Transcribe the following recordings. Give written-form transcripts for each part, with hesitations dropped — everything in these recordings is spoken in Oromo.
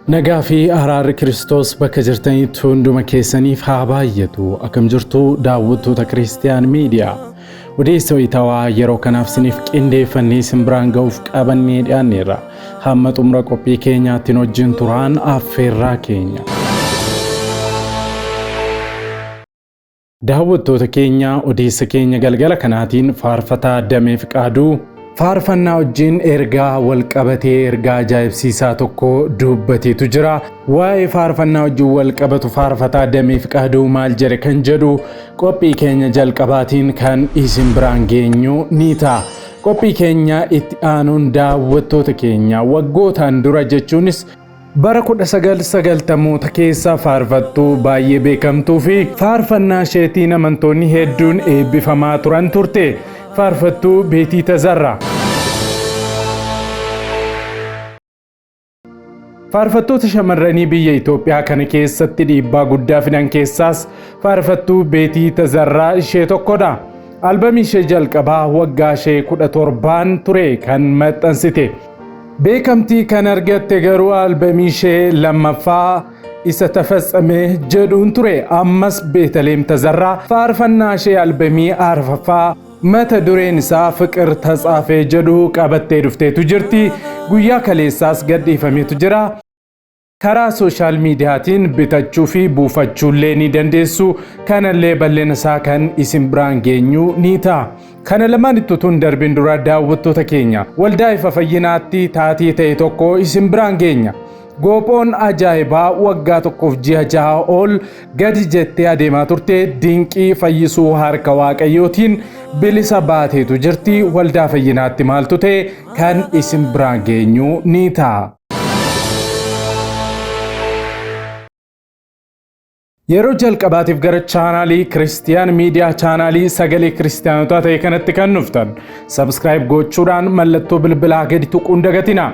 Nagaa fi araarri Kiristoos bakka jirtanitti hunduma keessaniif haa baay'atu. Akkam jirtu daawwattoota Kiristiyaan Miidiyaa. Odeessa wayitaawaa yeroo kanaaf isiniif qindeeffannee isin biraan ga'uuf qabannee dhiyaanneerra. Hamma xumura qophii keenyaatti nu wajjin turaan affeerraa keenya. Daawwattoota keenya odeessa keenya galgala kanaatiin faarfataa Damee Fiqaaduu faarfannaa wajjin ergaa wal qabatee ergaa ajaa'ibsiisaa tokko dubbateetu jira. Waa'ee faarfannaa wajjin wal qabatu faarfataa Damee Fiqaaduu maal jedhe kan jedhu qophii keenya jalqabaatiin kan isin biraan geenyu ni ta'a. Qophii keenya itti aanuun daawwattoota keenya waggootaan dura jechuunis bara 1990moota keessa faarfattuu baay'ee beekamtuu fi faarfannaa isheetiin amantoonni hedduun eebbifamaa turan turte. Faarfattuu Beetii Tazarraa. Faarfattoota shamarranii biyya Itoophiyaa kana keessatti dhiibbaa guddaa fidan keessaas faarfattuu Beetii Tazarraa ishee tokkodha. Albamii ishee jalqabaa waggaa ishee 17 ture kan maxxansite. Beekamtii kan argatte garuu albamii ishee lammaffaa isa tafatsame jedhuun ture. Ammas Beetaleem Tazarraa faarfannaa ishee albamii arfaffaa mata dureen isaa Fiqir Tatsaafee jedhu qabattee dhufteetu jirti. Guyyaa kaleessaas gadhiifameetu jira. Karaa sooshaal miidiyaatiin bitachuu fi buufachuullee ni dandeessu. Kanallee bal'ina isaa kan isin biraan geenyu ni ta'a. Kana lamaan itti utuu hin darbin dura daawwattoota keenya waldaa ifa fayyinaatti taatee ta'e tokko isin biraan geenya. Goophoon ajaa'ibaa waggaa tokkoof ji'a 6 ol gadi jettee adeemaa turte dinqii fayyisuu harka Waaqayyootiin bilisa baateetu jirti. Waldaa fayyinaatti maaltu ta'e kan isin biraan geenyu ni ta'a. Yeroo jalqabaatiif gara chaanaalii Kiristiyaan Miidiyaa chaanaalii sagalee kiristiyaanotaa ta'e kanatti kan dhuftan sabskiraayib gochuudhaan mallattoo bilbilaa gadi tuquun dagatina.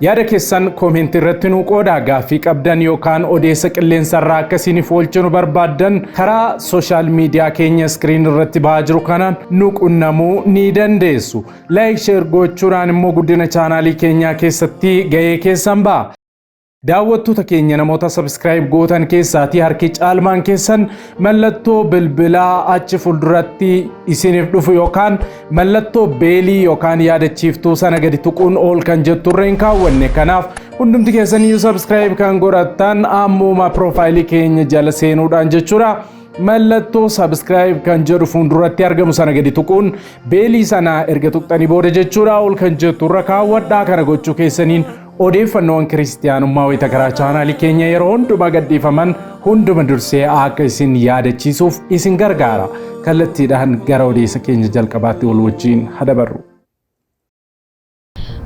Yaada keessan koomentii irratti nuu qoodaa. Gaaffii qabdan yookaan odeessa qilleensarraa akka isiniif oolchinu barbaaddan karaa sooshaal miidiyaa keenya iskiriin irratti ba'aa jiru kanaan nu qunnamuu ni dandeessu. Laayik sheer gochuudhaan immoo guddina chaanaalii keenyaa keessatti ga'ee keessan ba'a. Daawwattoota keenya namoota subscribe gootan keessaatii harki caalmaan keessan mallattoo bilbilaa achi fuulduratti isiniif dhufu yookaan mallattoo beelii yookaan yaadachiiftuu sana gadi tuquun ol kan jetturre hin kaawwanne. Kanaaf hundumti keessan iyyuu subscribe kan godhattan ammuma piroofaayilii keenya jala seenuudhaan jechuudha. Mallattoo subscribe kan jedhu fuulduratti argamu sana gadi tuquun beelii sana erga tuqxanii booda jechuudha ol kan jetturra kaawwadhaa. Kana gochuu keessaniin odeeffannoowwan kiristiyaanummaa wayita karaa chaanaalii keenya yeroo hundumaa gadhiifaman hunduma dursee akka isin yaadachiisuuf isin gargaara. Kallattiidhaan gara odeessa keenya jalqabaatti wal wajjin hadabarru.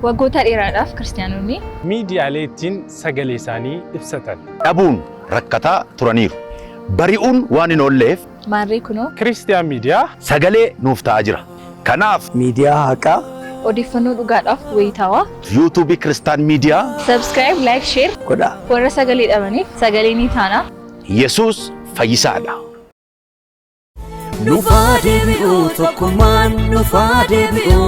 Waggoota dheeraadhaaf kiristiyaanonni miidiyaalee ittiin sagalee isaanii ibsatan dhabuun rakkataa turaniiru. Bari'uun waan hin oolleef maarree kunoo Kiristiyaan Miidiyaa sagalee nuuf ta'aa jira. Kanaaf miidiyaa haqaa odeeffannoo dhugaadhaaf wayitaawaa yuutuubii Kiristaan Miidiyaa subscribe, like, share godhaa. Warra sagalee dhabaniif sagalee ni taana. Yesuus fayyisaadha. Nufaa deebi'u tokkummaan, nufaa deebi'u,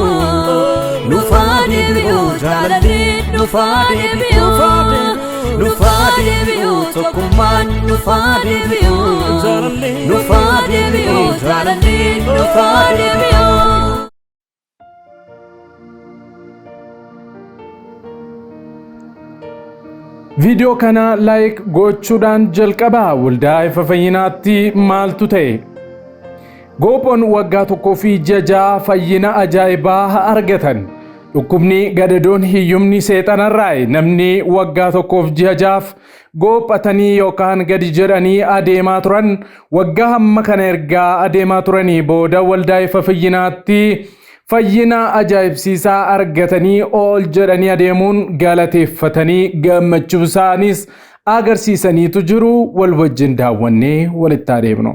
nufaa deebi'u jaalalli, nufaa deebi'u, nufaa deebi'u tokkummaan, nufaa deebi'u, nufaa deebi'u jaalalli, nufaa deebi'u. Viidiyoo kana laayik gochuudhaan jalqabaa. Waldaa ifa fayyinaatti maaltu ta'e? Goophoon waggaa tokkoo fi ji'a 6 fayyina ajaa'ibaa argatan. Dhukkubni gadadoon hiyyumni seexanarraayi. Namni waggaa tokkoof ji'a 6f goophatanii yookaan gadi jedhanii adeemaa turan waggaa hamma kana ergaa adeemaa turanii booda waldaa ifa fayyinaatti fayyina ajaa'ibsiisaa argatanii ol jedhanii adeemuun galateeffatanii gammachuu isaanis agarsiisaniitu jiru. Wal wajjin daawwannee walitti adeemnu.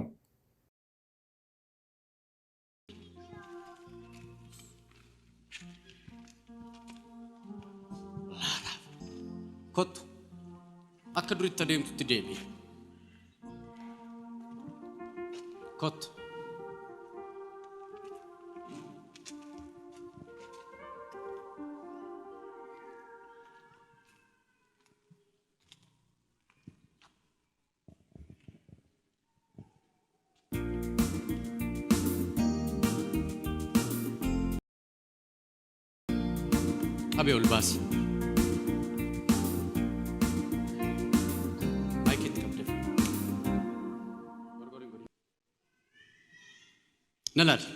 Kottu, akka duritti adeemtutti deebi'i. Kottu. Qabee ol baasi. Maayikiitti qabdee. Na laali.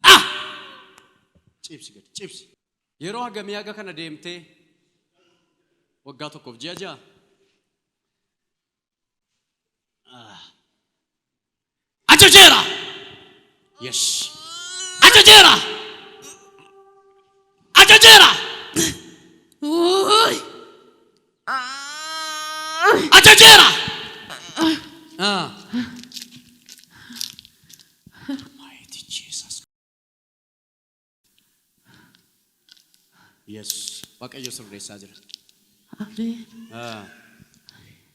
Ah! Ciibsi gadi, ciibsi. Yeroo hagamii haga kana deemtee waggaa tokkoof ji'a 6. Ajajeera! Yes. Ajajeera! Ajajeera! Ajajeera! Ah. Mighty Jesus. Yes. Waaqayyo sirreessaa jira. Ameen. Ah.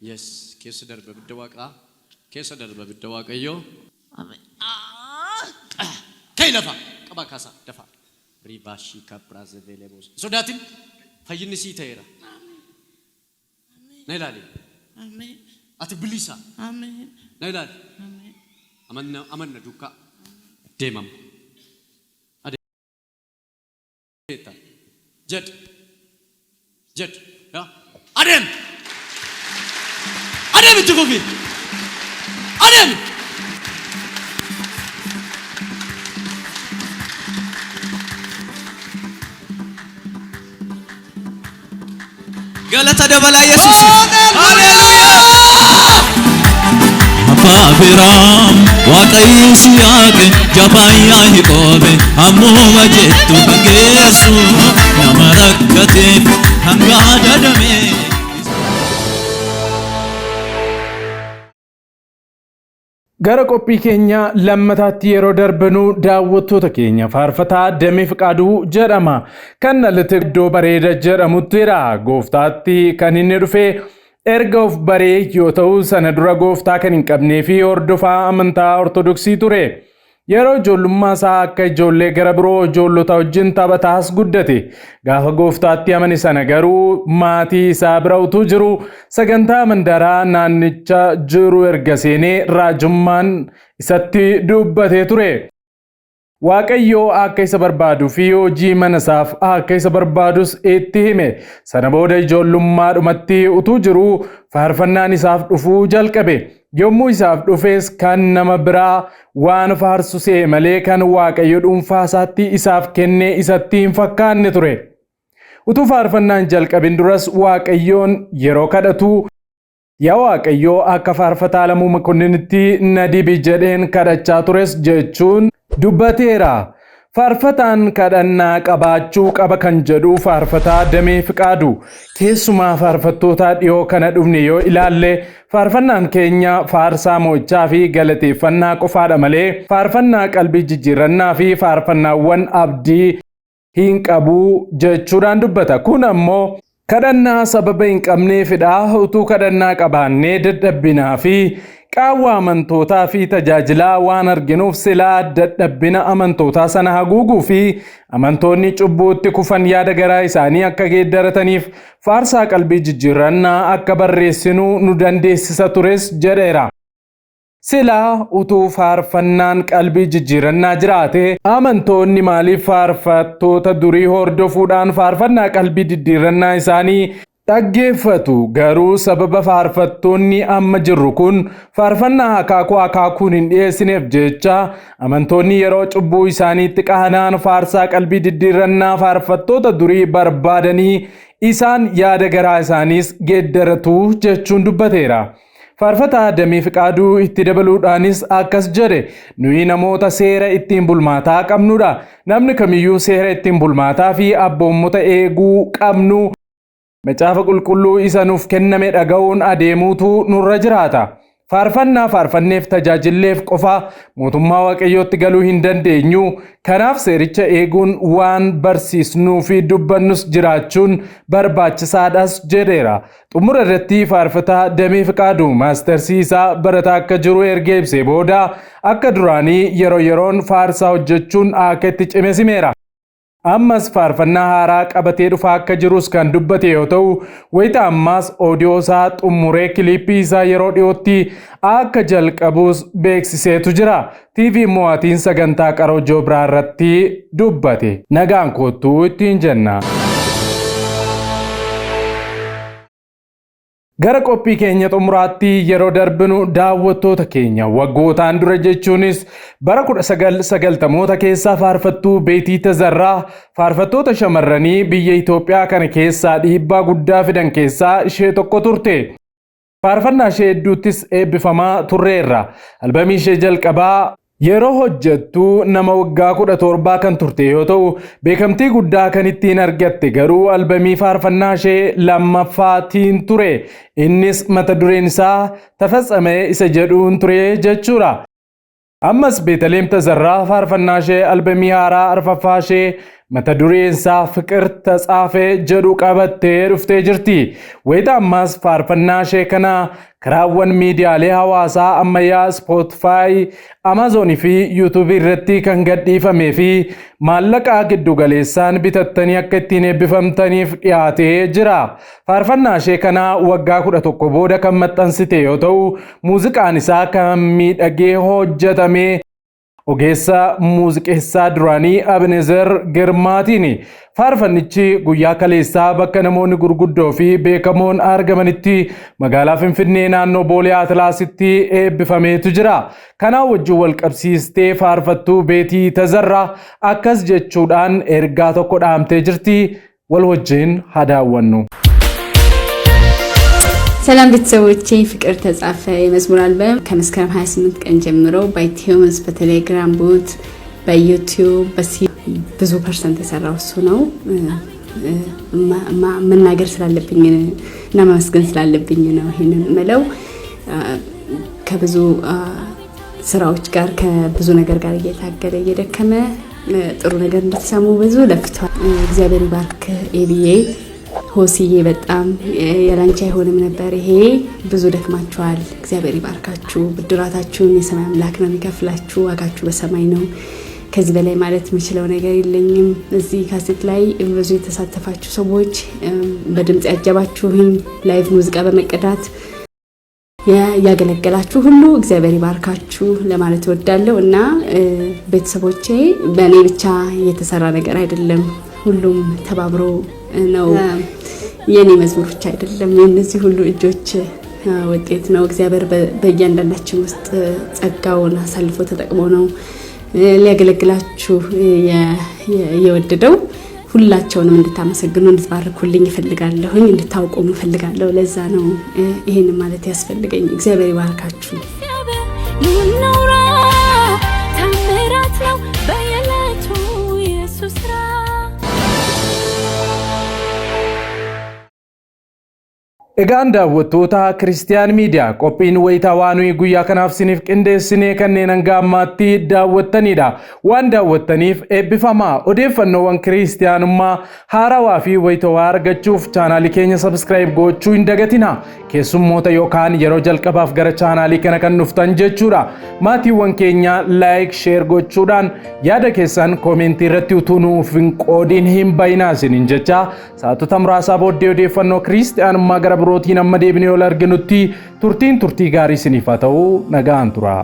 Yes. Keessa darba ibidda waaqaa. Keessa darba ibidda Waaqayyoo. Ameen. Ka'i lafa. Qabaa kaasaa. Dafa. Rivaashii kaapiraazeveeleboos. Sodaatin fayyinni sii ta'eera. Na ilaali. Ameen. Ati bilisa. Ameen. Na ilaali. Ameen. Amanna amanna duukaa. Deemama. Adeemta. Jedh. Jedh. Yaa. Adeem. Adeem itti fufi. Adeem. Galata dabalaa Yesuus. Haleluuyaa. Abbaa Biraam Waaqayyo si yaaqe jabaan Yaaqoobe ammuma jettu kan geessu nama rakkateef hanga adadame. Gara qophii keenya lammataatti yeroo darbinu daawwattoota keenya faarfataa Damee Fiqaaduu jedhama. Kan dhalate iddoo bareeda jedhamuttidha. Gooftaatti kan inni dhufe erga of baree yoo ta'u sana dura gooftaa kan hin qabnee fi hordofaa amantaa Ortodoksii ture. Yeroo ijoollummaa isaa akka ijoollee gara biroo ijoollota wajjin taphataas guddate. Gaafa gooftaatti amane sana garuu maatii isaa bira utuu jiru sagantaa mandaraa naannicha jiru erga seenee raajummaan isatti dubbatee ture. Waaqayyo akka isa barbaaduu fi hojii mana isaaf akka isa barbaadus itti hime. Sana booda ijoollummaadhumatti utuu jiruu faarfannaan isaaf dhufuu jalqabe. Yommuu isaaf dhufes kan nama biraa waan faarsu se'e malee kan Waaqayyo dhuunfaa isaatti isaaf kenne isatti hin fakkaanne ture. Utuu faarfannaan jalqabin duras Waaqayyoon yeroo kadhatu Yaa Waaqayyoo akka faarfataa Alamuu Makonninitti na dibi jedheen kadhachaa tures jechuun dubbateera. Faarfataan kadhannaa qabaachuu qaba kan jedhu faarfataa Damee Fiqaadu. Keessumaa faarfattoota dhiyoo kana dhufne yoo ilaalle faarfannaan keenya faarsaa mo'ichaa fi galateeffannaa qofaadha malee faarfannaa qalbii jijjiirrannaa fi faarfannaawwan abdii hin qabu jechuudhaan dubbata. Kun ammoo kadhannaa sababa hin qabneefidha. Utuu kadhannaa qabaannee dadhabbinaa fi qaawwa amantootaa fi tajaajilaa waan arginuuf silaa dadhabbina amantootaa sana haguuguu fi amantoonni cubbuutti kufan yaada garaa isaanii akka geeddarataniif faarsaa qalbii jijjiirrannaa akka barreessinu nu dandeessisa tures jedheera. Silaa utuu faarfannaan qalbii jijjiirannaa jiraate, amantoonni maaliif faarfattoota durii hordofuudhaan faarfannaa qalbii diddiirrannaa isaanii dhaggeeffatu? Garuu sababa faarfattoonni amma jirru kun faarfannaa akaakuu akaakuun hin dhiyeessineef jecha amantoonni yeroo cubbuu isaaniitti qaana'an faarsaa qalbii diddiirrannaa faarfattoota durii barbaadanii isaan yaada garaa isaaniis geeddaratu jechuun dubbateera. Faarfataa Damee Fiqaaduu itti dabaluudhaanis akkas jedhe, Nuyi namoota seera ittiin bulmaataa qabnudha. Namni kamiyyuu seera ittiin bulmaataa fi abboommota eeguu qabnu Macaafa Qulqulluu isa nuuf kenname dhaga'uun adeemuutu nurra jiraata. Faarfannaa faarfanneef tajaajilleef qofa mootummaa Waaqayyootti galuu hin dandeenyu. Kanaaf seericha eeguun waan barsiisnuu fi dubbannus jiraachuun barbaachisaadhas jedheera. Xumura irratti faarfataa Damee Fiqaaduu maastarsii isaa barataa akka jiru erga ibsee booda akka duraanii yeroo yeroon faarsaa hojjechuun akka itti cime simeera. Ammas faarfannaa haaraa qabatee dhufaa akka jirus kan dubbate yoo ta'u, wayita ammaas oodiyoo isaa xumuree kiliippii isaa yeroo dhiyootti akka jalqabus beeksiseetu jira. TV mo'atiin sagantaa Qaroo Joobraa irratti dubbate. Nagaan koottuu ittiin jenna. Gara qophii keenya xumuraatti yeroo darbinu, daawwattoota keenya, waggootaan dura jechuunis bara 1990moota keessaa faarfattuu Beetii Tazarraa faarfattoota shamarranii biyya Itoophiyaa kana keessaa dhiibbaa guddaa fidan keessaa ishee tokko turte. Faarfannaa ishee hedduuttis eebbifamaa turreerra. Albamii ishee jalqabaa yeroo hojjettu nama waggaa 17 kan turte yoo ta'u, beekamtii guddaa kan ittiin argatte garuu albamii faarfannaa ishee lammaffaatiin ture. Innis mata dureen isaa "Tafatsame" isa jedhuun ture jechuudha. Ammas Beetaleem Tazarraa faarfannaa ishee albamii haaraa arfaffaa ishee mata dureen isaa "Fiqir Tatsaafee" jedhu qabattee dhuftee jirti. Wayita ammaas faarfannaa ishee kana karaawwan miidiyaalee hawaasaa ammayyaa Spotify, Amazon fi YouTube irratti kan gadhiifamee fi maallaqa giddugaleessaan bitattanii akka ittiin eebbifamtaniif dhiyaatee jira. Faarfannaa ishee kana waggaa 11 booda kan maxxansite yoo ta'u, muuziqaan isaa kan miidhagee hojjetame ogeessa muuziqeessaa duraanii Abinezer Girmaatiin. Faarfannichi guyyaa kaleessaa bakka namoonni gurguddoo fi beekamoon argamanitti magaalaa Finfinnee naannoo Boolee Atilaasitti eebbifameetu jira. Kanaa wajjin wal qabsiistee faarfattuu Beetii Tazarraa akkas jechuudhaan ergaa tokko dhaamtee jirti. Wal wajjin haa daawwannu. ሰላም ቤተሰቦቼ፣ ፍቅር ተጻፈ የመዝሙር አልበም ከመስከረም 28 ቀን ጀምሮ በ iTunes፣ በቴሌግራም bot፣ በዩቲዩብ በሲ ብዙ percent የሰራው እሱ ነው። መናገር ስላለብኝ እና ማመስገን ስላለብኝ ነው ይሄንን ምለው። ከብዙ ስራዎች ጋር ከብዙ ነገር ጋር እየታገለ እየደከመ ጥሩ ነገር እንድትሰሙ ብዙ ለፍቷል። እግዚአብሔር ይባርክ ኤብዬ፣ ሆስዬ፣ በጣም ያላንቺ አይሆንም ነበር። ይሄ ብዙ ደክማችኋል። እግዚአብሔር ይባርካችሁ። ብድራታችሁን የሰማይ አምላክ ነው የሚከፍላችሁ። ዋጋችሁ በሰማይ ነው። ከዚህ በላይ ማለት የምችለው ነገር የለኝም። እዚህ ካሴት ላይ ብዙ የተሳተፋችሁ ሰዎች፣ በድምፅ ያጀባችሁኝ፣ live ሙዚቃ በመቅዳት ያገለገላችሁ ሁሉ እግዚአብሔር ይባርካችሁ ለማለት እወዳለሁ እና ቤተሰቦቼ፣ በእኔ ብቻ የተሰራ ነገር አይደለም። ሁሉም ተባብሮ ነው። የእኔ መዝሙር ብቻ አይደለም፣ የእነዚህ ሁሉ እጆች ውጤት ነው። እግዚአብሔር በእያንዳንዳችን ውስጥ ጸጋውን አሳልፎ ተጠቅሞ ነው ሊያገለግላችሁ የወደደው። ሁላቸውንም እንድታመሰግኑ እንድትባርኩልኝ እፈልጋለሁኝ፣ እንድታውቁም እፈልጋለሁ። ለዛ ነው ይሄን ማለት ያስፈልገኝ። እግዚአብሔር ይባርካችሁ። ኑናውራ ታምራት ነው በየዕለቱ ኢየሱስ ስራ። Egaan daawwattoota Kiristiyaan Miidiyaa, qophiin wayitaawaa nuyi guyyaa kanaaf isiniif qindeessinee kanneen hanga ammaatti daawwattanidha. Waan daawwattaniif eebbifamaa. Odeeffannoowwan kiristiyaanummaa haarawaa fi wayitaawaa argachuuf chaanaalii keenya subscribe gochuu hin dagatina. Keessummoota yookaan yeroo jalqabaaf gara chaanaalii kana kan dhuftan jechuudha. Maatiiwwan keenya like, share gochuudhaan yaada keessan koomentii irratti utuu nuuf hin qoodiin hin bayinaa isiniin jecha, sa'aatota muraasaa booddee odeeffannoo kiristiyaanummaa gara birootiin amma deebinee ol arginutti turtiin turtii gaarii isiniif haa ta'u, nagaan tura.